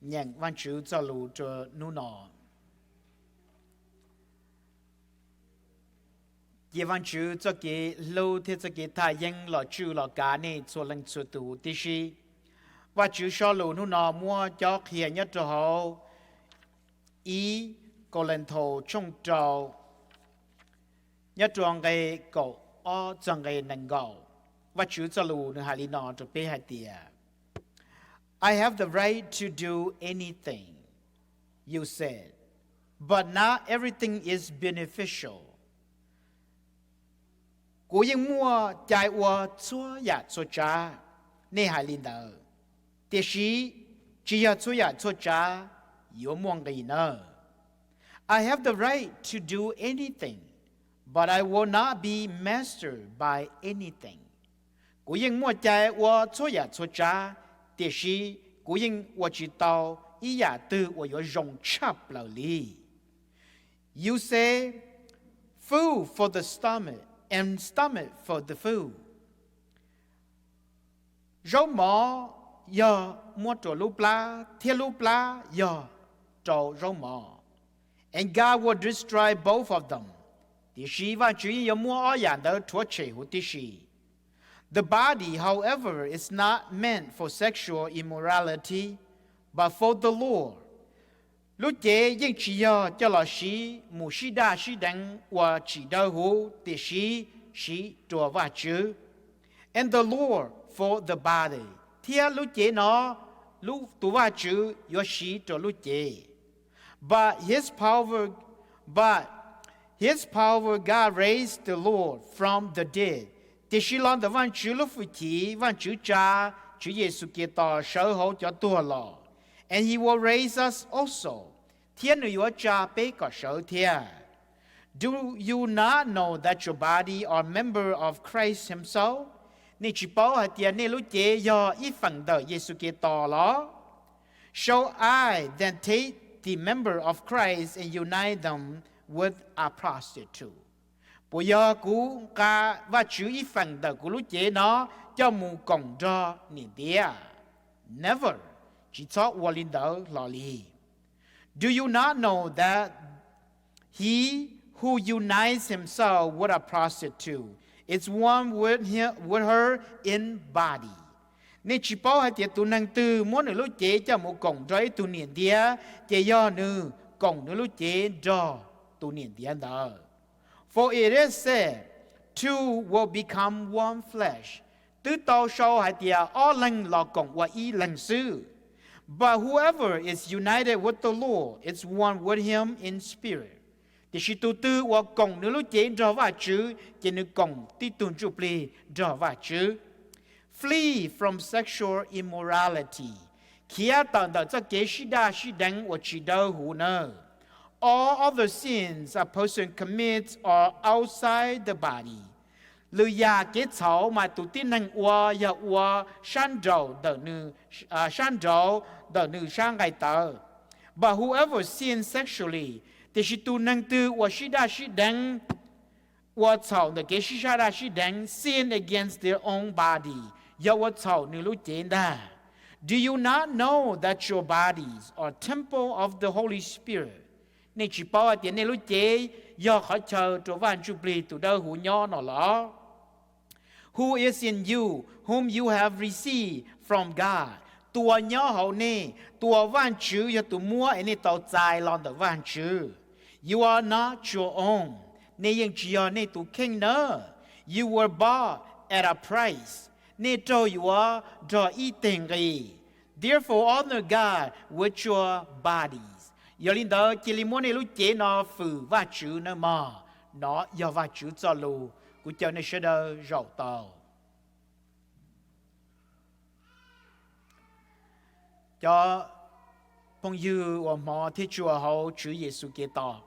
Nyeem Vaajtswv txoj lus rua nub no. Cia Vaajtswv txoj kev hlub thiab txoj kev thaj yeeb los tswj los kav nej txhua leej txhua tus tib si. Vaajtswv sob lus nub no muab cob qhia nyob rua hauv ib Kauleethaus tshooj rau, nyob rua nqe kaum ob txog nqe nees nkaum. Vaajtswv txoj lus nwg has li no rua peb hais tias, I have the right to do anything, you said, but not everything is beneficial. Kuv yeej muaj cai ua txhua yam txhua tsav, nej hais li ntawd, tiam sis tsis yog txhua yam txhua tsav yuav muaj nqis nawb. I have the right to do anything, but I will not be mastered by anything. Kuv yeej muaj cai ua txhua yam txhua tsav, tiam sis kuv yeej ua tsis tau ib yam twg uas yuav zoo tshaj plaws li. You say, food for the stomach and stomach for the food. Zaub mov yog muab rua lub plab, thiab lub plab yog rau zaub mov. And God will destroy both of them. Tiam sis Vaajtswv yeej yuav muab ob yam ntawd rhuav tshem huv tib si. The body, however, is not meant for sexual immorality, but for the Lord. Lub cev yeej tsis yog coj los siv mus sib daj sib deev ua tsis dawb huv, tiam sis siv rua Vaajtswv. And the Lord for the body. Thiab lub cev no, lub, tus Vaajtswv yuav siv rua lub cev. But his power, but his power God raised the Lord from the dead. Tiam sis los ntawm Vaajtswv lub hwj chim, Vaajtswv tsa Tswv Yexus Khetos sawv hauv cov tuag los. And he will raise us also. Thiab nws yuav tsa peb kom sawv thiab. Do you not know that your body are member of Christ himself? Nej tsis paub hais tias nej lub cev yog ib feem ntawm Yexus Khetos los? Shall I then take the member of Christ and unite them with a prostitute? Puas yog kuv nqa Vaajtswv ib feem ntawm kuv lub cev no coj mus koom nrog niam ntiav? Never, tsis txhob ua li ntawd hlo li. Do you not know that he who unites himself with a prostitute is one with him, with her in body? Nej tsis paub hais tias tus neeg twg muab nws lub cev coj mus koom nrog ib tug niam ntiav, ces yog nws koom nws lub cev nrog tus niam ntiav ntawd. For it is said, two will become one flesh. Twb tau sau hais tias ob leeg los koom ua ib leeg xwb. But whoever is united with the Lord is one with him in spirit. Tiam sis tus twg uas koom nws lub cev nrog Vaajtswv, ces nws koom tib tug ntsuj plig nrog Vaajtswv. Flee from sexual immorality. Khiav tawm ntawm txoj kev sib daj sib deev uas tsis dawb huv nawb. All other sins a person commits are outside the body. Lwm yam kev txhaum mas tus tib neeg ua yog ua sab nraum ntawm nws, sab nraud ntawm nws sab nqaij tawv. But whoever sins sexually, tiam sis tus neeg twg uas sib daj sib deev, ua txhaum ntawm kev sib sab daj sib deev, sin against their own body, yog ua txhaum nws lub cev ntag. Do you not know that your bodies are temple of the Holy Spirit? Nej tsis paub hais tias nej lub cev yog qhov chaw rau Vaj Ntsuj Plig tus Dawb Huv nyob no los? Who is in you, whom you have received from God? Tus uas nyob hauv nej, tus uas Vaj Ntsuj yog tus muab es nej tau txais los ntawm Vaj Ntsuj. You are not your own. Nej yeej tsis yog nej tus kheej nawb. You were bought at a price. Nej raug yuav nrog ib teg nqi. Therefore honor God with your bodies. Yog li ntawd cia li muab nej lub cev no fwm Vaj Ntsuj nawb mog. Nov yog Vaj Ntsuj txoj lus, kuv caw nej sawv daws zaum tau. Cov phooj ywg uas hmov thiab tshua hauv Tswv Yexus Khetos,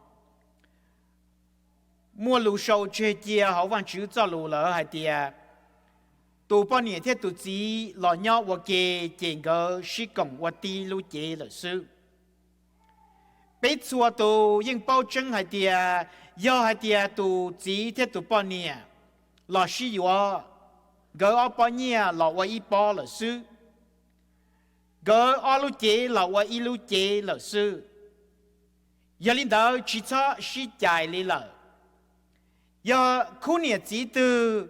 muaj lus sau tseg cia hauv Vaj Ntsuj txoj lus lawm hais tias, tus poj niam thiab tus txiv los nyob ua ke, ces nkawd sib koom ua tib lub cev lawm xwb. Peb txhua tus yeej paub tseeb hais tias, yog hais tias tus txiv thiab tus poj niam los sib yuav, nkawd ob pob nyiaj los ua ib pob lawm xwb. nkawd ob lub cev los ua ib lub cev lawm xwb. Yog li ntawd tsis txhob sib cais li lawm. Yog khub niam txiv twg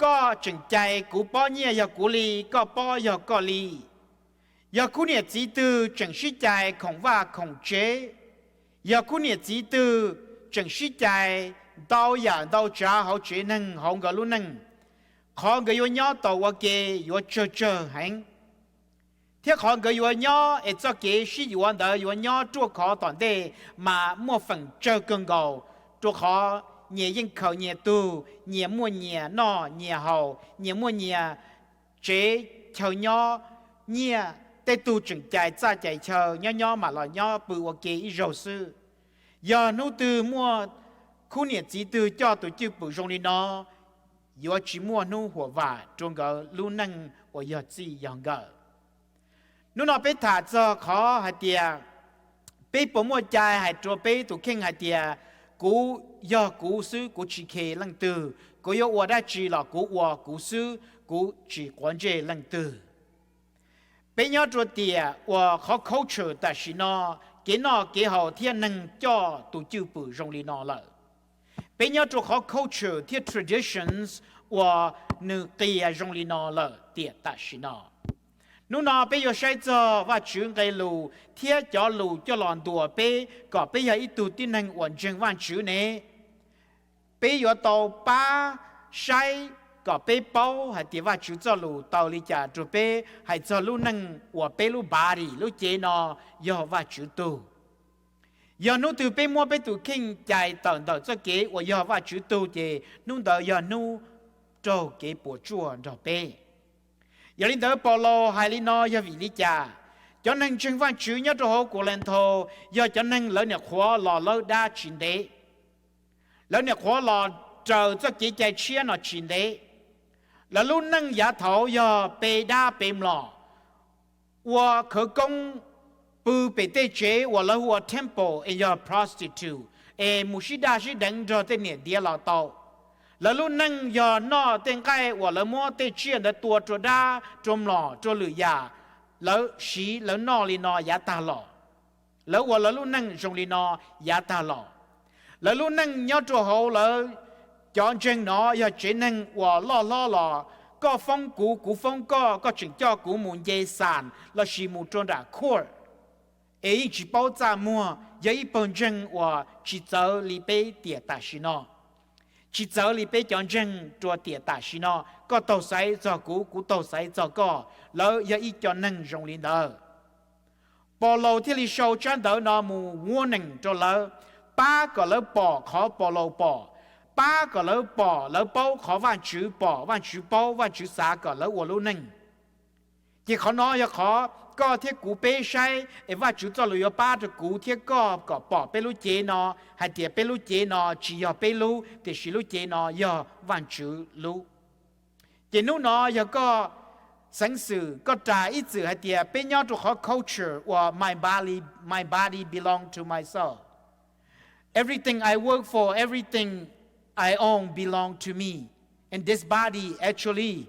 koj tseem cais kuv pob nyiaj yog kuv li, koj pob yog koj li. Yog khub niam txiv twg tseem sib cais khoom vaj khoom tsev, yog khub niam txiv twg tseem sib cais ntau yam ntau tsav hauv tsev neeg hauv nkawd lub neej, qhov nkawd yuav nyob tau ua ke yuav tsawg tsawg heev. Thiab qhov nkawd yuav nyob es txoj kev sib yuav ntawd yuav nyob ruaj khov tom ntej mas muaj feem tsawg kawg nkaus, rau qhov nyias yeej khaws nyias tug, nyias muaj nyias noj nyias haus, nyias muaj nyias tsev chaw nyob, nyiaj tej tug tseem cais txaj cais chaw nyob nyob mam los nyob pw ua ke ib zaug xwb. Yog hnub twg muaj khub niam txiv twg coj tus cwj pwm zoo li no, yuav tsis muaj hnub huam vam rau nkawd lub neej uas yog txij yog nkawm. Hnub no peb tham txog qhov hais tias peb puas muaj cai hais rau peb tus kheej hais tias kuv yog kuv xwb, kuv tsis khes leej twg, kuv yuav ua dab tsi los kuv ua kuv xwb, kuv tsis quav ntsej leej twg. Peb nyob rau tiam uas qhov culture tam sim no, kev noj kev haus thiab neeg coj tus cwj pwm zoo li no lawm. Peb nyob rau qhov culture thiab traditions uas nws qias zoo li no lawm tiam tam sim no. Hnub no peb yuav saib txog Vajtswv nqe lus thiab cov lus coj los ntuas peb kom peb yog ib tug tib neeg uas ntseeg Vajtswv ne. Peb yuav tau pab saib kom peb paub hais tias Vajtswv txoj lus tau li cas rau peb hais txog lub neej uas peb lub body, lub cev no yog Vajtswv tug. Yog hnub twg peb muab peb tus kheej cais tawm ntawm txoj kev uas yog Vajtswv tug ces hnub ntawd yog hnub raug kev puas tsuaj nrog peb. Yog li ntawd Paulus hais li no yog vim li cas? Cov neeg ntseeg Vajtswv nyob rau hauv Kuv Lees Thaus yog cov neeg lawv niam qhuav los lawv dab tsis ntev. Lawv niam qhuav los raws txoj kev cai tshiab no tsis ntev. Lawv lub neej yav thaud yog pe dab pe mlom, ua khawv koob, pw pem tej tsev uas lawv hu ua temple es yog prostitute, es mus sib daj sib deev nrog tej niam ntiav los tau. Lawv lub neej yog noj tej nqaij uas lawv muab tej tsiaj ntawd tua rau dab rau mlom rau lwm yam, lawv siv lawv noj li no yav tag los. Lawv ua lawv lub neej zoo li no yav tag los. Lawv lub neej nyob rau hauv lawv cov ntseeg no yog tsev neeg uas loj hlob los, koj foob kuv, kuv foob koj, koj tseem coj kuv mus nce xam lossis mus rau nram court, es yeej tsis paub txaj muag, yog ib pawg ntseeg uas tsis txawv li peb tiam tam sim no. Tsis txawv li peb cov ntseeg rau tiam tam sim no, koj taug xaiv txog kuv, kuv taug xaiv txog koj, lawv yog ib co neeg zoo li ntawd. Paulus thiaj li sau tsab ntawv no mus warning rau lawv, pab kom lawv pom qhov Paulus pom, pab kom lawv pom lawv paub qhov Vajtswv pom, Vajtswv paub, Vajtswv xav kom lawv ua lub neej. Ces qhov no yog qhov koj thiab kuv peb saib es Vajtswv txoj lus yuav pab rau kuv thiab koj kom pom peb lub cev no, hais tias peb lub cev no tsis yog peb lub, tiam sis lub cev no yog Vajtswv lub. Ces hnub no yog koj xeev xwm, koj ras ib txwm hais tias peb nyob rau qhov culture uas my body, my body belong to myself. Everything I work for, everything I own belong to me. And this body actually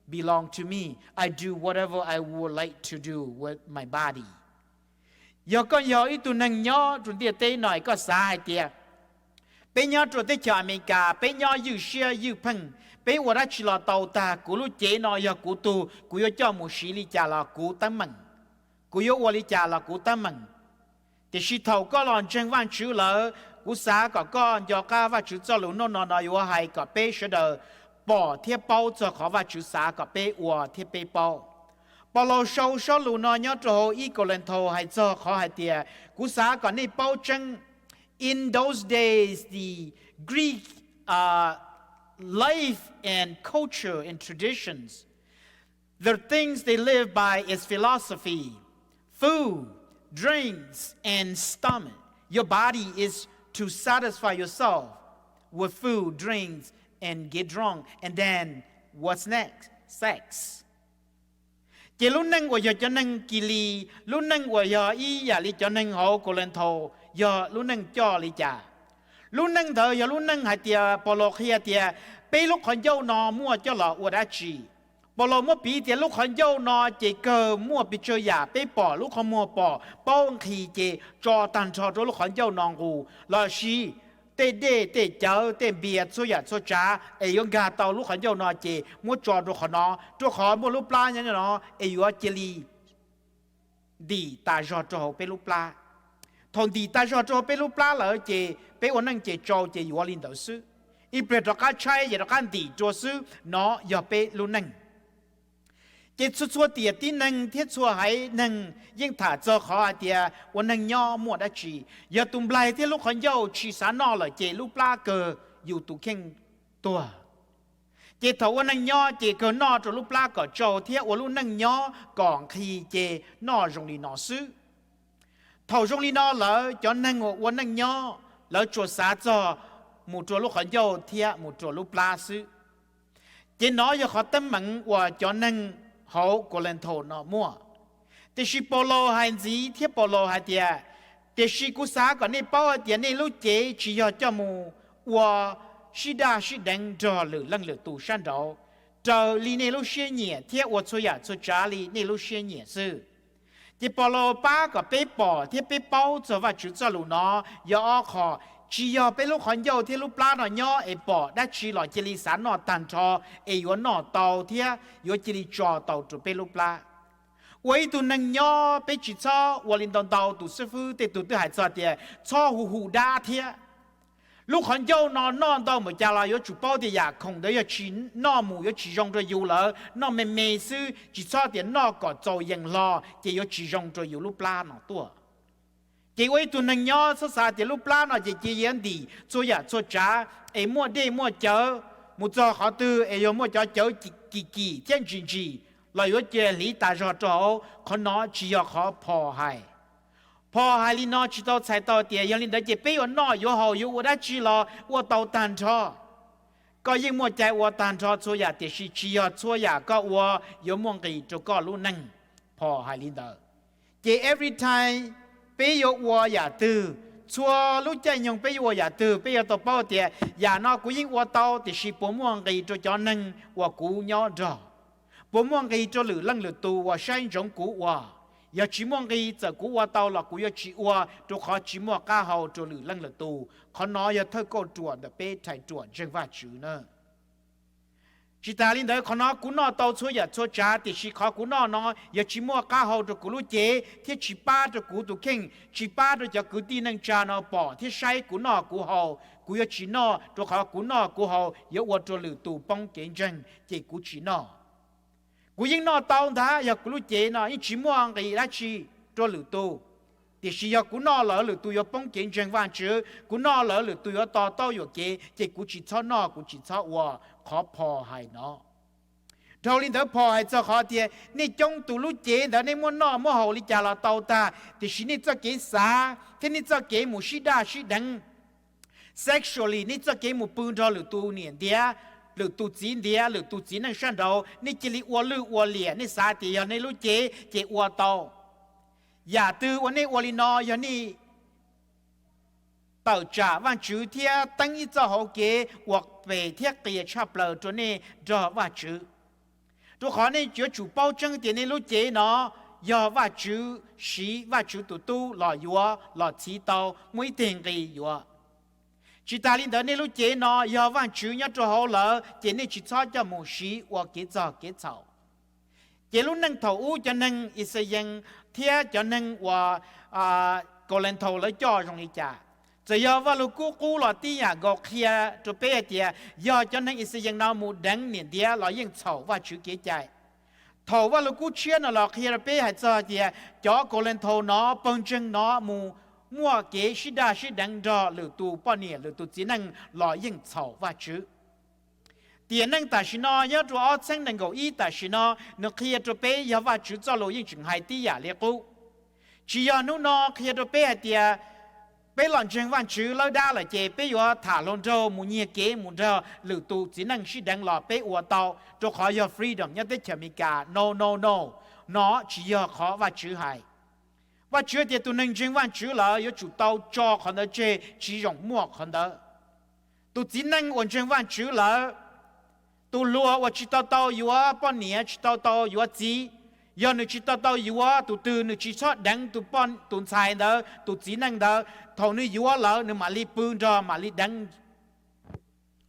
belong to me. I do whatever I would like to do with my body. Yog koj yog ib tug neeg nyob rau ntiaj teb no es koj xav hais tias peb nyob rau teb chaws Amelikas, peb nyob ywj siab ywj pheej, peb ua dab tsi los tau tag, kuv lub cev no yog kuv tug, kuv yuav coj mus siv li cas los kuv teeb meem, kuv yuav ua li cas los kuv teeb meem. Tiam sis thaum koj los ntseeg Vajtswv lawm, kuv xav kom koj nco qab Vajtswv txoj lus hnub no no yuav hais kom peb sawv daws pom thiab paub txog qhov Vajtswv xav kom peb ua thiab peb paub. Paulus sau sob lus no nyob rau hauv ib Kauleethaus hais txog qhov hais tias, kuv xav kom nej paub tseeb, in those days the Greek uh, life and culture and traditions, the things they live by is philosophy, food, drinks, and stomach. Your body is to satisfy yourself with food, drinks, and get drunk, and then what's next? Sex. Ces lub neej uas yog cov neeg Kilis, lub neej uas yog ib yam li cov neeg hauv Kauleethaus yog lub neej coj li cas? Lub neej ntawd yog lub neej hais tias Paulus qhia tias peb lub qhov ncauj no muaj coj los ua dab tsi? Paulus muab piv tias lub qhov ncauj no ces kawg muaj pes tsawg yam peb pom lub qhov muag pom paub nqhis ces tso tag nrho rau lub qhov ncauj no nqus los sis tej dej tej cawv tej npias txhua yam txhua tsav es yuav nkag tau lub qhov ncauj no ces muab tso rau qhov no, rau qhov muaj lub plab nyob no es yuav cia li ntim tas zog rau hauv peb lub plab. Thaum ntim tas zog rau hauv peb lub plab lawm ces peb ua neej ces tsau ces yuav li ntawd xwb. Ib pliag rov qab tshaib ces rov qab ntim rau xwb, no yog peb lub neej. Ces txhua txhua tiam tib neeg thiab txhua haiv neeg yeej tham txog qhov hais tias ua neeg nyob muaj dab tsi. Yog tus nplaig thiab lub qhov ncauj tsis xav noj lawm ces lub plab kawg yus tus kheej tuag. Ces thaum ua neej nyob ces kawg noj rau lub plab kom tsau thiab ua lub neej nyob kom nqhis ces noj zoo li no xwb. Thaum zoo li no lawm cov neeg uas ua neej nyob lawv tsuas xav txog mus rau lub qhov ncauj thiab mus rau lub plab xwb. Ces nov yog qhov teeb meem uas cov neeg hauv Kauleethaus no muaj. Tiam sis Paulus hais ntxiv thiab Paulus hais tias, tiam sis kuv xav kom nej paub hais tias nej lub cev tsis yog coj mus ua sib daj sib deev nrog lwm leej lwm tus sab nraud, raws li nej lub siab nyiam thiab ua txhua yam txhua tsav li nej lub siab nyiam xwb. Ces Paulus pab kom peb pom thiab peb paub txog Vajtswv txoj lus no yog ob qho. Tsis yog peb lub qhov ncauj thiab lub plab no nyob es pom dab tsi los cia li xav noj tag nrho es yuav noj tau thiab yuav cia li tso tau rau peb lub plab. Ua ib tug neeg nyob peb tsis txhob ua li ntau ntau tus xib fwb tej tug twb hais txog tias txhob hu hu dab thiab. Lub qhov ncauj no noj ntau npaum cas los yuav tsum paub tias yam khoom ntawd yog tsis noj mus yuav tsis zoo rau yus lawm, noj me me xwb, tsis txhob tias noj kom txaus yees hlo ces yuav tsis zoo rau yus lub plab no tuaj. Ces ua ib tug neeg nyob txhob xav tias lub plab no ces cia li ntim txhua yam txhua tsav es muaj dej muaj cawv, mus txog qhov twg es yog muaj cov cawv kim kim thiab ntsim ntsim los yuav cia hliv tas zog rau hauv. Qhov no tsis yog qhov Phom hais. Phom hais li no tsis tau txhais tau tias yog li ntawd ces peb yuav noj yuav haus yuav ua dab tsi los ua tau tag nrho. Koj yeej muaj cai ua tag nrho txhua yam tiam sis tsis yog txhua yam koj ua yuav muaj nqis rau koj lub neej. Phom hais li ntawd. Ces every time peb yuav ua yam twg, txhua lub caij nyoog peb yuav ua yam twg peb yuav tau paub tias yam no kuv yeej ua tau tiam sis puas muaj nqis rau cov neeg uas kuv nyob nrog? Puas muaj nqis rau lwm leej lwm tus uas saib ntsoov kuv ua? Yog tsis muaj nqis txawm kuv ua tau los kuv yuav tsis ua rau qhov tsis muaj qab hau rau lwm leej lwm tus. Qhov no yog thawj kauj ruam ntawm peb rhais ruam ntseeg Vajtswv na. Tsis tas li ntawd qhov no kuv noj tau txhua yam txhua tsav tiam sis qhov kuv noj no yog tsis muaj qab hau rau kuv lub cev thiab tsis pab rau kuv tus kheej, tsis pab rau cov kwv tij neej tsa no pom thiab saib kuv noj kuv haus, kuv yuav tsis noj rau qhov kuv noj kuv haus yuav ua rau lwm tus poob kev ntseeg ces kuv tsis noj. Kuv yeej noj tau ntag, yog kuv lub cev no yeej tsis muaj nqis dab tsi rau lwm tus. Tiam sis yog kuv noj lawm lwm tus yuav poob kev ntseeg Vajtswv, kuv noj lawm lwm tus yuav to taub yuam kev, ces kuv tsis txhob noj, kuv tsis txhob ua. Qhov Phom hais no. Dhau li ntawd Phom hais txog qhov tias nej coob tus lub cev ntawd nej muab noj muab haus li cas los tau tag, tiam sis nej txoj kev xav thiab nej txoj kev mus sib daj sib deev sexually, nej txoj kev mus pw nrog lwm tus niam ntiav, lwm tus txiv ntiav, lwm tus txiv neej sab nraud, nej cia li ua lwj ua liam, nej xav tias yog nej lub cev ces ua tau. Yam twg uas nej ua li no yog nej tawm tsam Vajtswv thiab teeb ib txoj hauv kev uas phem thiab qias tshaj plaws rau nej nrog Vajtswv. Rau qhov nej yuav tsum paub tseeb tias nej lub cev no yog Vajtswv siv Vajtswv tus tub los yuav los txhiv tau muaj ib teg nqi yuav. Tsis tas li ntawd nej lub cev no yog Vajtswv nyob rau hauv lawm ces nej tsis txhob coj mus siv ua kev txog kev txhaum. Ces lub neej thaum ub cov neeg Ixayees thiab cov neeg uas Kauleethaus lawv coj zoo li cas? Txawm yog Vaj Lug Kub qub los tib yam nkaus qhia rau peb hais tias yog cov neeg Ixayees no mus deev niam ntiav los yeej txhaum Vajtswv kev cai. Thaum Vaj Lug Kub tshiab no los qhia rau peb hais txog tias cov Kauleethaus no pawg ntseeg no mus muaj kev sib daj sib deev nrog lwm tus poj niam lwm tus txiv neej los yeej txhaum Vajtswv. Tiam neej tam sim no nyob rau ob txhiab nees nkaum ib tam sim no, nws qhia rau peb yog Vajtswv txoj lus yeej tseem hais tib yam li qub. Tsis yog hnub no qhia rau peb hais tias peb los ntseeg Vajtswv lawb dab lawm ces peb yuav tham hluas nraug mus nyiag kev mus nrog lwm tus txiv neej sib deev los peb ua tau, rau qhov yog freedom nyob teb chaws Amelikas. No no no, no tsis yog qhov Vajtswv hais. Vajtswv tias tus neeg ntseeg Vajtswv lawm yuav tsum tau tso qhov ntawd tseg, tsis zoo muaj qhov ntawd. Tus txiv neej uas ntseeg Vajtswv lawm Tus hluas uas tsis to taus yuav poj niam, tsis to taus yuav txiv, yog nws tsis to taus yuav tus twg, nws tsis txhob deev tus ntxhais ntawd, tus txiv neej ntawd, thaum nws yuav lawm nws mam li pw nrog mam li deev.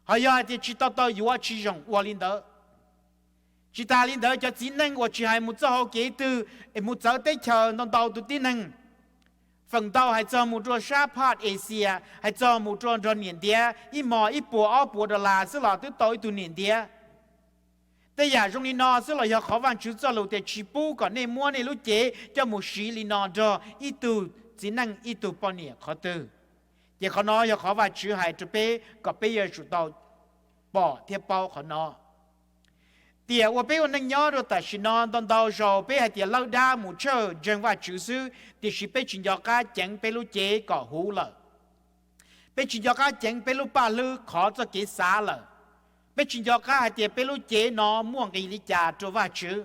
Ho yog hais tias tsis to taus yuav tsis zoo ua li ntawd. Tsis tas li ntawd, cov txiv neej uas tsis hais mus txoj hau kev twg, es mus txawv teb chaws ntau ntau tus tib neeg, feem ntau hais txog mus rau sab phaj Asia, hais txog mus rau nrog niam ntiav ib hmos ib puas ob puas dollar xwb los twb tau ib tug niam ntiav. Tej yam zoo li no xwb los yog qhov Vajtswv txoj lus tias tsis pub kom nej muab nej lub cev coj mus siv li no nrog ib tug txiv neej ib tug poj niam qhov twg. Ces qhov no yog qhov Vajtswv hais rau peb kom peb yuav tsum tau pom thiab paub qhov no. Tiam uas peb ua neej nyob rau tam sim no, ntau ntau zaus peb hais tias lawb dab mus tshawj ntseeg Vajtswv xwb, tiam sis peb tsis nco qab ceev peb lub cev kom huv lawm. Peb tsis nco qab ceev peb lub paj hlwb qhov txoj kev xav lawm. Peb tsis nco qab hais tias peb lub cev no muaj nqis li cas rau Vajtswv.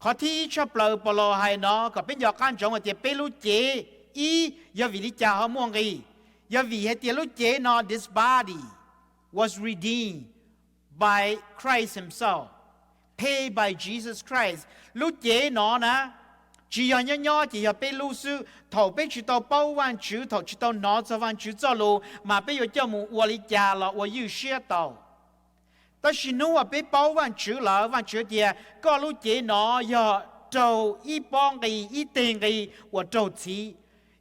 Qhov thib ib tshaj plaws Paulus hais no kom peb nco qab ntsoov hais tias peb lub cev, ib, yog vim li cas ho muaj nqis. Yog vim hais tias lub cev no, this body was redeemed by Christ himself, paid by Jesus Christ. Lub cev no na, tsis yog nyob nyob ces yog peb lub xwb. Thaum peb tsis tau paub Vajtswv, thaum tsis tau hnov txog Vajtswv txoj lus mas peb yuav coj mus ua li cas los ua ywj siab tau. Tab sis hnub uas peb paub Vajtswv lawm, Vajtswv tias koj lub cev no yog raug ib pob nqi, ib teg nqi uas raug txhiv.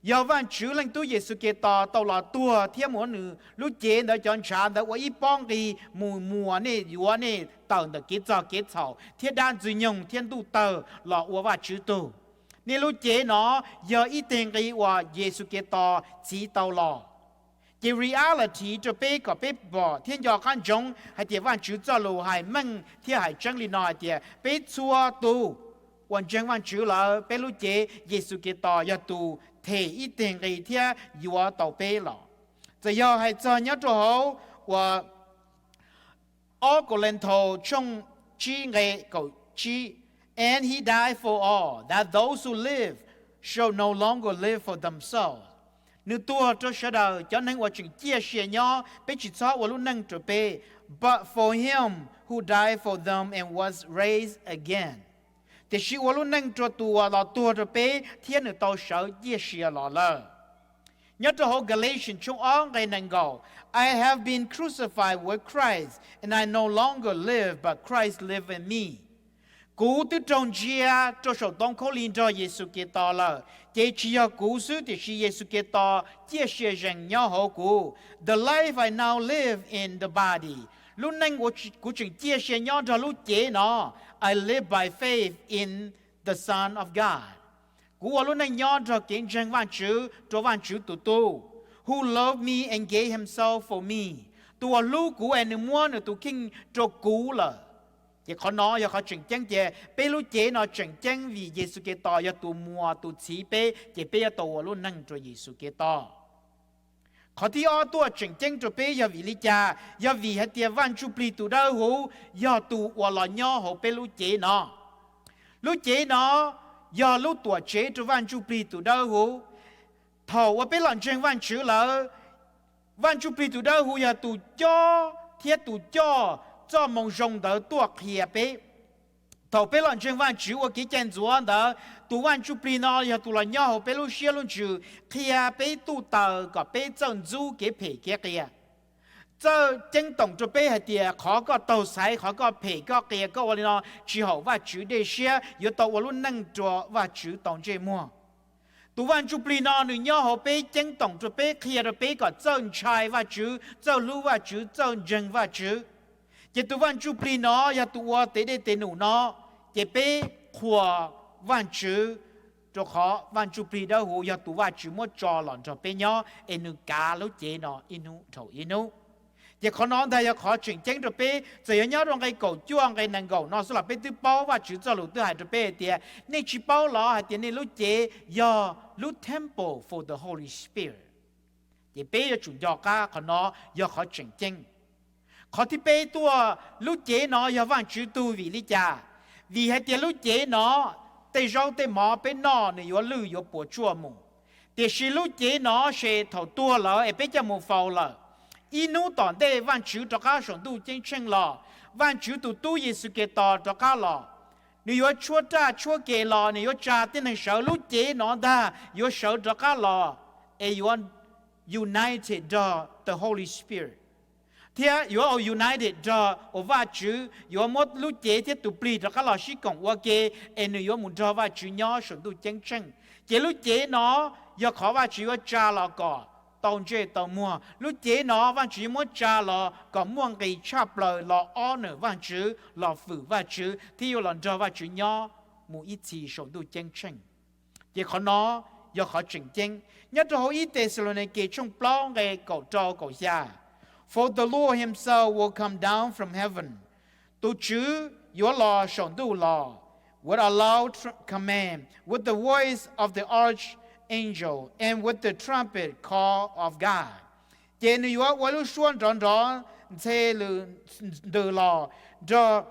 Yog Vajtswv leej Tub Yexus Khetos tau los tuag thiab muab nws lub cev ntawd cov ntshav ntawd ua ib pob nqi mus muas nej, yuav nej tawm ntawm kev txog kev txhaum thiab dab ntxwg nyoog thiab ntuj tawg los ua Vajtswv tug. Nej lub cev no yog ib teg nqi uas Yexus Khetos txhiv tau los. Ces reality rau peb kom peb pom thiab nco qab ntsoov hais tias Vajtswv txoj lus hais meej thiab hais tseeb li no hais tias peb txhua tus uas ntseeg Vajtswv lawm, peb lub cev Yexus Khetos yog tus them ib teg nqi thiab yuav tau peb los. Txawm yog hais txog nyob rau hauv uas ob Kauleethaus tshooj tsib nqe kaum tsib, and he died for all, that those who live should no longer live for themselves. Nws tuag rau sawv daws, cov neeg uas tseem ciaj sia nyob, peb tsis txhob ua lub neej rau peb, but for him who died for them and was raised again. Tiam sis ua lub neej rau tus uas los tuag rau peb thiab nws tau sawv ciaj sia los lawm. Nyob rau hauv Galatians tshooj ob nqe nees nkaum, I have been crucified with Christ, and I no longer live, but Christ live in me. Kuv twb raug ntsia rau saum ntoo khaub lig nrog Yexus Khetos lawm, ces tsis yog kuv xwb tiam sis Yexus Khetos ciaj sia zees nyob hauv kuv. The life I now live in the body, lub neej uas kuv tseem ciaj sia nyob nrog lub cev no, I live by faith in the Son of God. Kuv ua lub neej nyob nrog kev ntseeg Vajtswv rau Vajtswv tus Tub, who loved me and gave himself for me, tus uas hlub kuv es nws muab nws tus kheej rau kuv lawm. Ces qhov no yog qhov tseem ceeb tias peb lub cev no tseem ceeb vim Yexus Khetos yog tus muas tus txhiv peb, ces peb yuav tau ua lub neej rau Yexus Khetos. Qhov thib ob tuaj tseem ceeb rau peb yog vim li cas? Yog vim hais tias Vaj Ntsujplig tus dawb huv yog tus uas los nyob hauv peb lub cev no. Lub cev no yog lub tuam tsev rau Vaj Ntsujplig tus dawb huv. Thaum uas peb los ntseeg Vajtswv lawm, Vaj Ntsujplig tus dawb huv yog tus cob thiab tus coj txoj moo zoo ntawd tuaj qhia peb. Thaum peb los ntseeg Vajtswv ua kev cai ntxuav ntawd, tus Vaj Ntsujplig no yog tus los nyob hauv peb lub siab lub ntsws, qhia peb tuj taws kom peb txawj ntxub kev phem kev qias, txawj ceeb toom rau peb hais tias qhov koj taug xaiv, qhov koj phem koj qias koj ua li no tsis haum Vajtswv dej siab, yuav tau ua lub neej rau Vajtswv tau ntsej muag. Tus Vaj Ntsujplig no nws nyob hauv peb, ceeb toom rau peb, qhia rau peb kom txawj ntshai Vajtswv, txawj hlub Vajtswv, txawj ntseeg Vajtswv. Ces tus Vaj Ntsujplig no yog tus ua tes dej tes num no, ces peb qhuas Vajtswv, rau qhov Vaj Ntsujplig dawb huv yog tus Vajtswv muab tso los nrog peb nyob es nws kav lub cev no ib hnub dhau ib hnub. Ces qhov no ntag yog qhov tseem ceeb rau peb, txawm yog nyob rau nqe kaum cuaj nqe nees nkaum no xwb los peb twb paub Vajtswv txoj lus twb hais rau peb hais tias, nej tsis paub los hais tias nej lub cev yog lub temple for the Holy Spirit. Ces peb yuav tsum nco qab qhov no yog qhov tseem ceeb. Qhov thib peb tuaj, lub cev no yog Vajtswv tug vim li cas? Vim hais tias lub cev no, tej zaub tej mov peb noj nws yuav lwj yuav puas tsuaj mus. Tiam sis lub cev no ces thaum tuag lawm es peb coj mus faus lawm, ib hnub tom ntej Vajtswv rov qab saum ntuj ceeb tsheej los, Vaajtswv tus tub Yexus Khetos rov qaab los, nwg yuav tshuab raj tshuab ke los, nwg yuav tsa tib neeg sawv. Lub cev no ntag yuav sawv rov qaab los, es yuav united nrug the Holy Spirit, thiab yuav united nrug uas Vaajtswv yuav muab lub cev thiab tug plig rov qaab los sib koom ua ke, es nwg yuav mus nrug Vaajtswv nyob saum ntuj ceeb tsheej. Ces lub cev no yog qhov Vaajtswv yuav tsa los kom tau ntsej tau muag. Lub cev no Vaajtswv yuav muab tsa los kom muaj nqis tshaj plaws los ob nwm Vaajtswv, los fwm Vaajtswv, thiab yuav los nrug Vaajtswv nyob mus ib txhis saum ntuj ceeb tsheej. Ces qhov no yog qhov tseem ceeb. Nyob rau hauv ib Texalaunikes tshooj plaub nqe kaum rau kaum xya, For the Lord himself will come down from heaven, tus Tswv yuav los saum ntuj los, with a loud tr- command, with the voice of the archangel, and with the trumpet call of God. Ces nwg yuav ua lub suab nrov nrov ntxhe lwm ntws los, nrog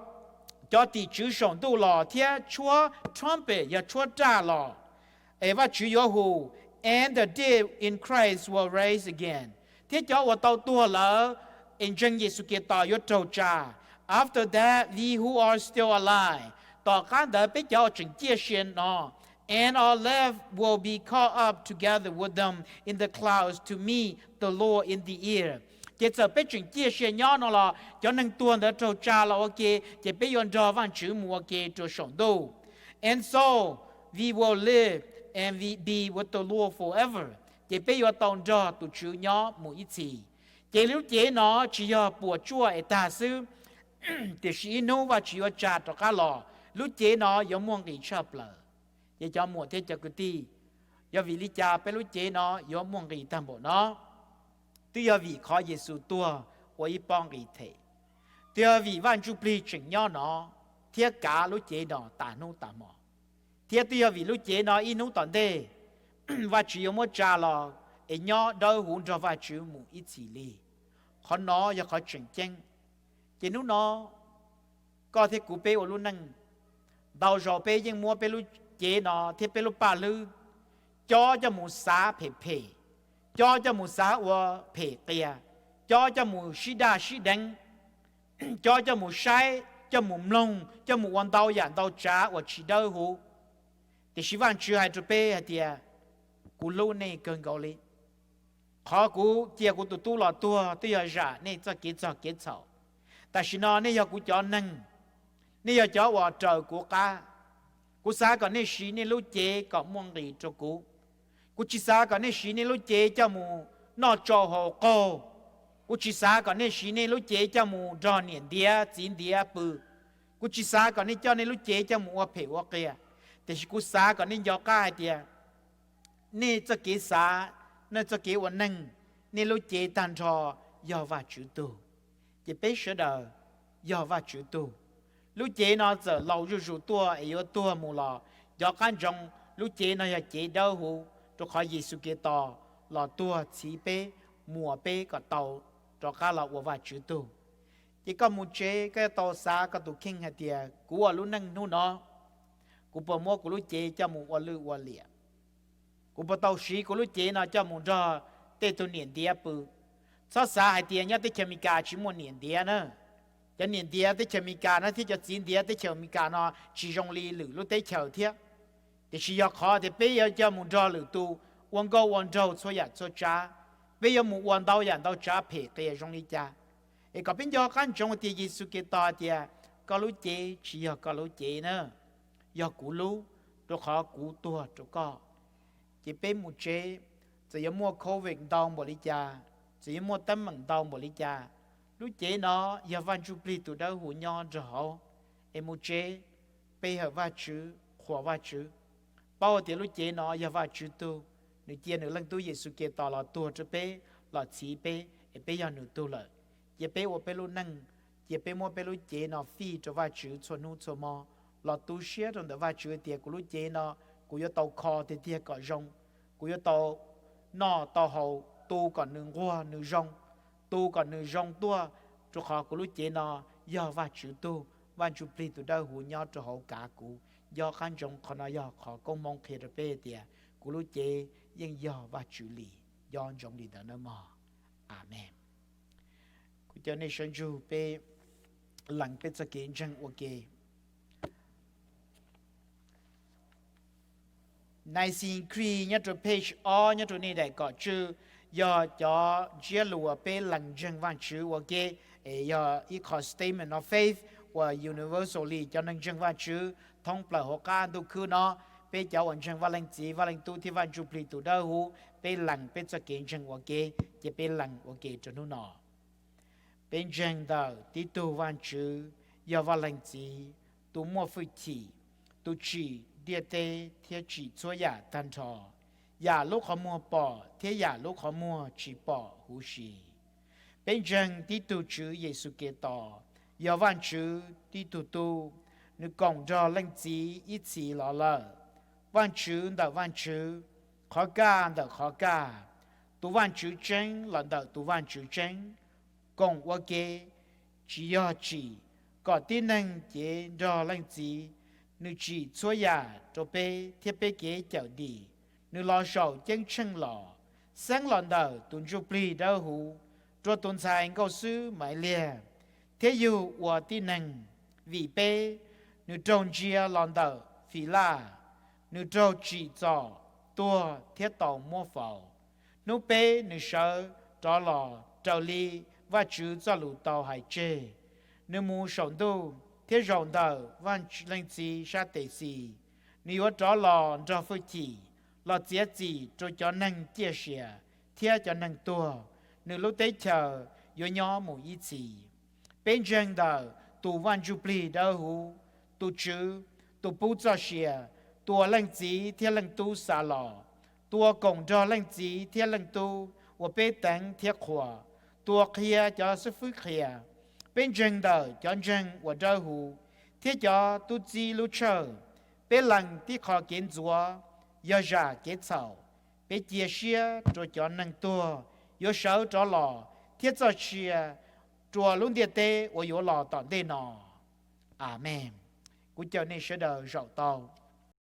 cov tim tswv saum ntuj los, thiab tshuab trumpet yog tshuab raj los, es Vaajtswv yuav hu, and the dead in Christ will rise again, thiab cov uas tau tuag lawm es ntseeg Yexus Khetos yuav raug tsa. After that, we who are still alive, tom qaab ntawd peb cov uas tseem ciaj sia no, and are left will be caught up together with them in the clouds to meet the Lord in the air. Ces txawm peb tseem ciaj sia nyob no los cov neeg tuag ntawd raug tsa los ua ke, ces peb yuav nrog Vaajtswv mus ua ke rua saum ntuj. And so we will live and we be with the Lord forever. Ces peb yuav tau nrog tus Tswv nyob mus ib txhis. Ces lub cev no tsis yog puas tsuaj es tag xwb, tiam sis ib hnub Vaajtswv yuav tsa rov qab los, lub cev no yuav muaj nqis tshaj plaws. Ces cov muam thiab cov kwv tij, yog vim li cas peb lub cev no yuav muaj nqis tag npaum no? Twb yog vim qhov Yexus tuag ua ib pob nqis them, twb yog vim Vaj Ntsuj Plig tseem nyob no thiab kav lub cev no tas hnub tas hmo, thiab twb yog vim lub cev no ib hnub tom ntej Vajtswv yuav muab tsa los es nyob dawb huv nrog Vajtswv mus ib txhis li. Qhov no yog qhov tseem ceeb. Ces hnub no koj thiab kuv peb ua lub neej, ntau zaus peb yeej muab peb lub cev no thiab peb lub paj hlwb cob coj mus xav phem phem, cob coj mus xav ua phem qias, cob coj mus sib daj sib deev, cob coj mus saib, coj mus mloog, coj mus ua ntau yam ntau tsav uas tsis dawb huv. Tiam sis Vajtswv hais rau peb hais tias, kuv hlub nej kawg nkaus li. Qhov kuv cia kuv tus tub los tuag twb yog zam nej txoj kev txog kev txhaum. Tam sim no nej yog kuv cov neeg, nej yog cov uas raws kuv qab. Kuv xav kom nej siv nej lub cev kom muaj nqis rau kuv. Kuv tsis xav kom nej siv nej lub cev coj mus noj tsau haus qaug. Kuv tsis xav kom nej siv nej lub cev coj mus nrog niam ntiav txiv ntiav pw. Kuv tsis xav kom nej coj nej lub cev coj mus ua phem ua qias. Tiam sis kuv xav kom nej nco qab hais tias nej txoj kev xav, nej txoj kev ua neeg, nej lub cev tag nrho yog Vajtswv tug. Ces peb sawv daws yog Vajtswv tug. Lub cev no txawm laus zuj zus tuaj es yuav tuag mus los, nco qab ntsoov, lub cev no yog cev dawb huv, rau qhov Yexus Khetos los tuag txhiv peb, muas peb kom tau rov qab los ua Vajtswv tug. Ces koj mus tsev koj yuav tau xav koj tus kheej hais tias, kuv ua lub neej hnub no, kuv puas muab kuv lub cev coj mus ua lwj ua liam? Kuv puas tau siv kuv lub cev no coj mus nrog tej tug niam ntiav pw? Txhob xav hais tias nyob teb chaws Amelikas tsis muaj niam ntiav na. Cov niam ntiav teb chaws Amelikas no thiab cov txiv ntiav teb chaws Amelikas no tsis zoo li lwm lub teb chaws thiab. Tiam sis yog qhov tias peb yuav coj mus nrog lwm tus ua nkauj ua nraug txhua yam txhua tsav, peb yuav mus ua ntau yam ntau tsav phem qias zoo li cas. Es kom peb nco qab ntsoov tias Yexus Khetos hais tias, koj lub cev tsis yog koj lub cev na, yog kuv lub, rau qhov kuv tuag rau koj. Ces peb mus tsev, txawm yuav muaj covid ntau npaum li cas, txawm yuav muaj teeb meem ntau npaum li cas, lub cev no yog Vaj Ntsuj Plig tus dawb huv nyob nrog hauv. Es mus tsev, pe hawm Vajtswv, qhuas Vajtswv, paub tias lub cev no yog Vajtswv tug, nws cia nws leej tub Yexus Khetos los tuag rau peb, los txhiv peb, es peb yog nws tug lawm. Cia peb ua peb lub neej, cia peb muab peb lub cev no fij rau Vajtswv txhua hnub txhua hmo, los tu siab rau ntawm Vajtswv tias kuv lub cev no kuv yuav tau kho tiag tiag kom zoo, kuv yuav tau noj tau haus tu kom nws nquag nws zoo, tu kom nws zoo tuaj, rau qhov kuv lub cev no yog Vajtswv tug, Vaj Ntsuj Plig tus dawb huv nyob rau hauv kav kuv. Nco qab ntsoov qhov no yog qhov koob hmoov qhia rau peb tias kuv lub cev yeej yog Vajtswv li. Nco ntsoov li ntawd nawb mog. Amees. Kuv caw nej sawv ntsug peb lees peb txoj kev ntseeg ua ke. Nicene Creed nyob rau page ob nyob rau nej daim kom tswj yog cov ntsiab lus uas peb lees ntseeg Vajtswv ua ke, es yog ib qho statement of faith uas universally cov neeg ntseeg Vajtswv thoob plaws hauv qab ntuj khwb no. Peb cov uas ntseeg Vaj Leej Txiv, Vaj Leej Tub thiab Vaj Ntsujplig tus Dawb Huv, peb lees peb txoj kev ntseeg ua ke, ces peb lees ua ke rau hnub no. Peb ntseeg ntawm tib tug Vajtswv, yog Vaj Leej Txiv, tus muaj hwj chim, tus tsim ntiaj teb thiab tsim txhua yam tag nrho, yam lub qhov muag pom thiab yam lub qhov muag tsis pom huv si. Peb ntseeg tib tug Tswv Yexus Khetos, yog Vajtswv tib tug tub, nws koom nrog Leej Txiv ib txhis los lawm, Vajtswv ntawm Vajtswv, qhov kaj ntawm qhov kaj, tus Vajtswv tseeb los ntawm tus Vajtswv tseeb, koom ua ke, tsis yog tsim, kom tib neeg cev nrog Leej Txiv. Nws tsim txhua yam rau peb thiab peb kev cawm dim. Nws los saum ceeb tsheej los, xeeb los ntawm tus Ntsujplig Dawb Huv, rua tus ntxhais nkauj xwb Maiv Liag, thiab yug ua tib neeg. Vim peb, nws raug ntsia los ntawm Fim Laj, nws raug tsim txom, tuag thiab tau muab faus. Hnub peb nws sawv rov los raws li Vajtswv txoj lus tau hais tseg. Nws mus saum ntuj thiab zaum ntawm Vaj Leej Txiv sab tes xis. Nws yuav rov los nrog hwj chim los txiav txim rau cov neeg ciaj sia thiab cov neeg tuag. Nws lub teb chaws yuav nyob mus ib txhis. Peb ntseeg ntawm tus Vaj Ntsujplig Dawb Huv, tus Tswv, tus pub txoj sia, tus uas Leej Txiv thiab Leej Tub xa los, tus uas koom nrog Leej Txiv thiab Leej Tub uas peb teev thiab qhuas, tus uas qhia cov xib fwb qhia. Peb ntseeg ntawm cov ntseeg uas dawb huv thiab cov tub txib lub tshawj. Peb lees tib qho kev ntxuav, yog zam kev txhaum. Peb cia siab rua cov neeg tuag yuav sawv rov los thiab txoj sia rua lub ntiaj teb uas yuav los tom ntej no. Amees. Kuv caw nej sawv daws zaum tau.